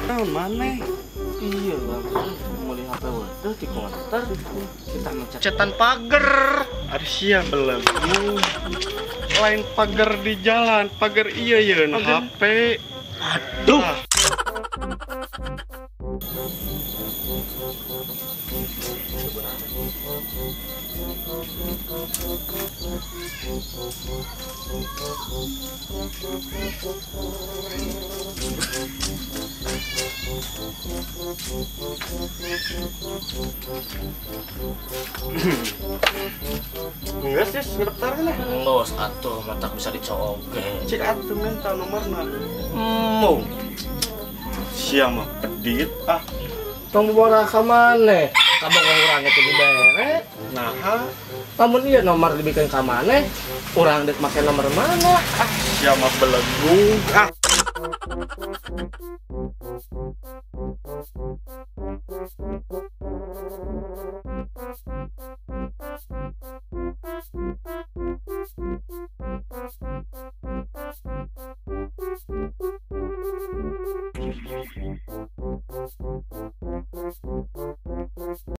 Naon maneh? Iya, meuli HP teh di konter kita ngecet Cetan pagar. Ari sia belegu. Lain pagar di jalan, pagar iya yeun HP. Aduh. Ah. Enggak sih, ngedaftar kan ya? Ngelos atuh, matak bisa dicoge. Cik atuh minta nomorna. Mau. Sia mah pedit ah. Tong bora ka maneh? Kabogoh urang itu dibere. Naha, Lamun ieu nomor dibikeun ka maneh, urang deuk make nomor mana? Ah sia mah belegu ah.